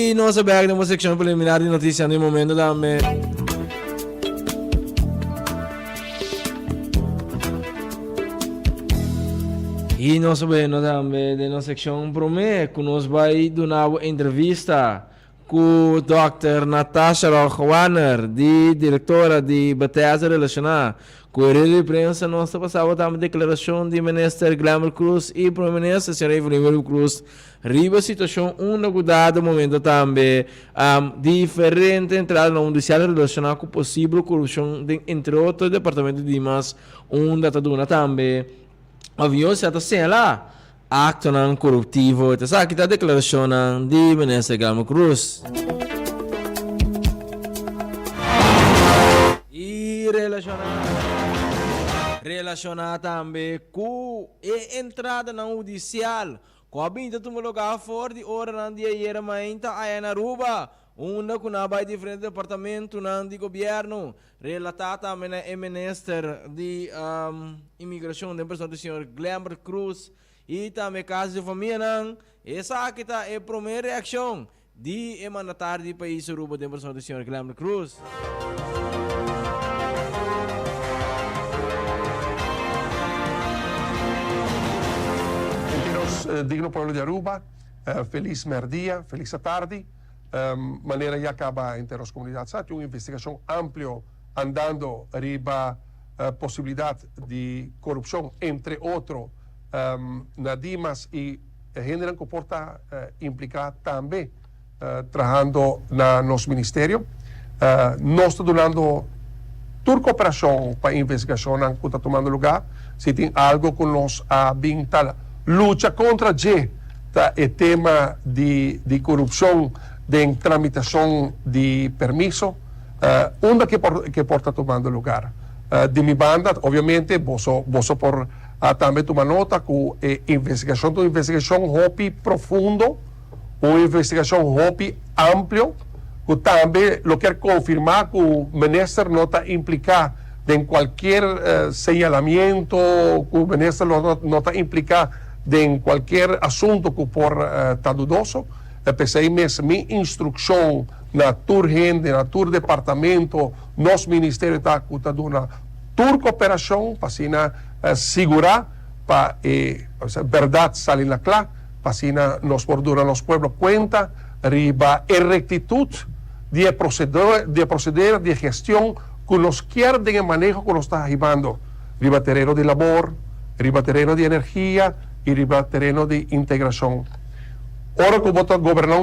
I nos a bek den bo sekshon preliminar di notisianan di momento tambe. I nos a bueno tambe den nos sekshon promé ku nos bai duna bo entrevista ku dòkter Natasha Rauch-Warner di direktora di Bethesda relashoná ku e rede di prensa nos ta pasa bo tambe deklarashon di minister Glenbert Croes i prome minister señor Evelyn Wever Croes Riba situacion unda cu dado momento tambe diferente entradanan hudicial relaciona cu posibel corupcion den entre otro departamento di Dimas unda ta duna tambe avion ta señala actonan coruptivo. Esaki ta declaracionnan di Minister Galmo Croes. Y relaciona tambe cu e entradanan hudicial Ku a bin ta tuma lugá for di oranan di ayera mainta aya na Aruba, unda ku nan a bai diferente departamentunan di gobièrnu, relatá tambe na e minister di Imigrashon den persona di señor Glenbert Croes i tambe kas di su famianan. Esaki ta e promé reakshon Di e mandatario di pais Aruba den persona di señor Glenbert Croes. Enti nos digno pueblo di Aruba, felis merdia, felis atardi. Manera ya caba henter nos comunidad sa tin un investigacion amplio andando riba posibilidad di corupcion entre otro na Dimas y E hendenan ku por ta impliká tambe trahando na nos ministerio. Nos ta dunando tur koperashon pa investigashonnan ku ta tumando lugá. Si tin algu ku nos a bin ta lucha kontra dje ta e tema di korupshon den tramitashon di permiso unda ke por ta tumando lugar. Di mi banda, obviamente, boso boso por A tambe tuma nota ku e investigashon ta un investigashon hopi profundo, un investigashon hopi amplio, ku tambe lo kier konfirmá ku minister no ta impliká den kualkier señalamiento, ku minister lo no ta impliká den kualkier asunto ku por ta dudoso. P'esei mes mi instrukshon na tur hende, na tur departamento, nos ministerio ta ku ta duna Tur koperashon pa asina sigurá pa e bèrdat sali na kla, pa asina nos por duna nos pueblo kuenta riba e rektitut di e proseder di e gestion ku nos kier den e maneho ku nos ta hibando riba tereno di labor, riba tereno di energia i riba tereno di integrashon. Ora ku bo ta goberná un.